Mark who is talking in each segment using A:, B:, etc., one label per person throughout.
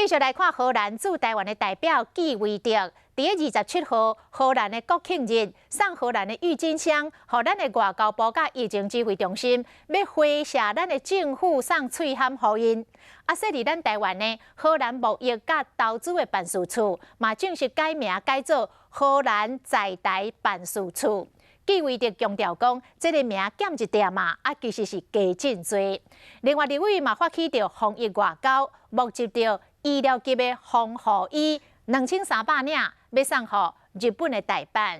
A: 續來看荷蘭駐台灣的代表紀維德，佇咧27號荷蘭的國慶日，送荷蘭的鬱金香，予咱的外交部佮疫情指揮中心，欲回謝咱的政府送喙罨予𪜶。啊，設佇咱台灣呢，荷蘭貿易佮投資的辦事處，嘛正式改名改做荷蘭在台辦事處。紀維德強調講，這个名減一點仔，啊，其實是加真濟。另外，立委嘛發起著防疫外交，募集著醫療級的防護衣2300領，欲送予日本的大阪。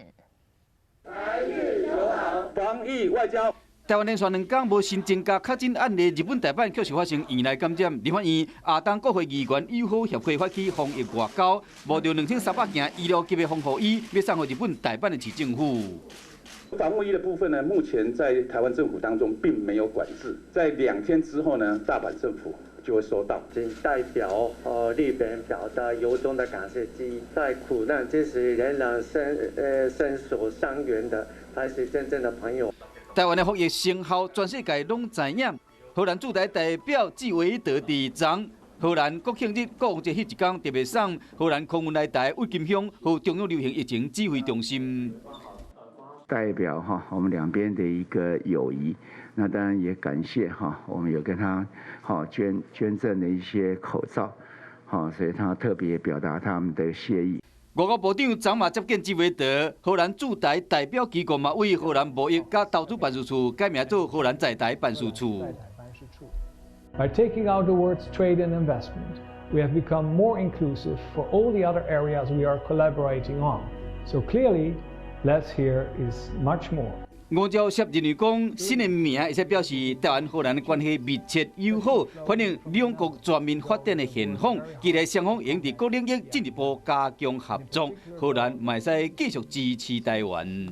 B: 台日友好，防疫外交。
C: 台灣連續兩工無新增加確診案例，日本大阪卻是發生院內感染。立法院亞東國會議員友好協會發起防疫外交，募著2300件醫療級的防護衣，欲送予日本大阪的市政府。
B: 防護衣的部分呢，目前在台灣政府當中並沒有管制，在2天之後呢，大阪政府就會收到。
D: 謹代表立委表達由衷的感謝，在苦難之時仍然伸手相援的，才是真正的朋友。
C: 台灣的防疫成效，全世界攏知影。荷蘭駐台代表紀維德佇昨荷蘭國慶日國王節彼一工，特別送荷蘭空運來台鬱金香予中央流行疫情指揮中心。
E: 代表哈我們兩邊的一個友誼，那當然也感謝哈，我們有跟他哈捐贈的一些口罩，好，所以他特別表達他們的謝意。
C: 外交部長昨嘛接見紀維德，荷蘭駐台代表機構嘛為荷蘭貿易佮投資辦事處改名做荷蘭在台辦事處。
F: By taking out the words trade and investment, we have become more inclusive for all the other areas we are collaborating on. So clearly, less here is much more.
C: 吳釗燮認為講，新的名會使表示台灣荷蘭的關係密切友好，反映兩國全面發展的現況。未來雙方應佇各領域進一步加強合作，荷蘭嘛會使繼續支持台灣。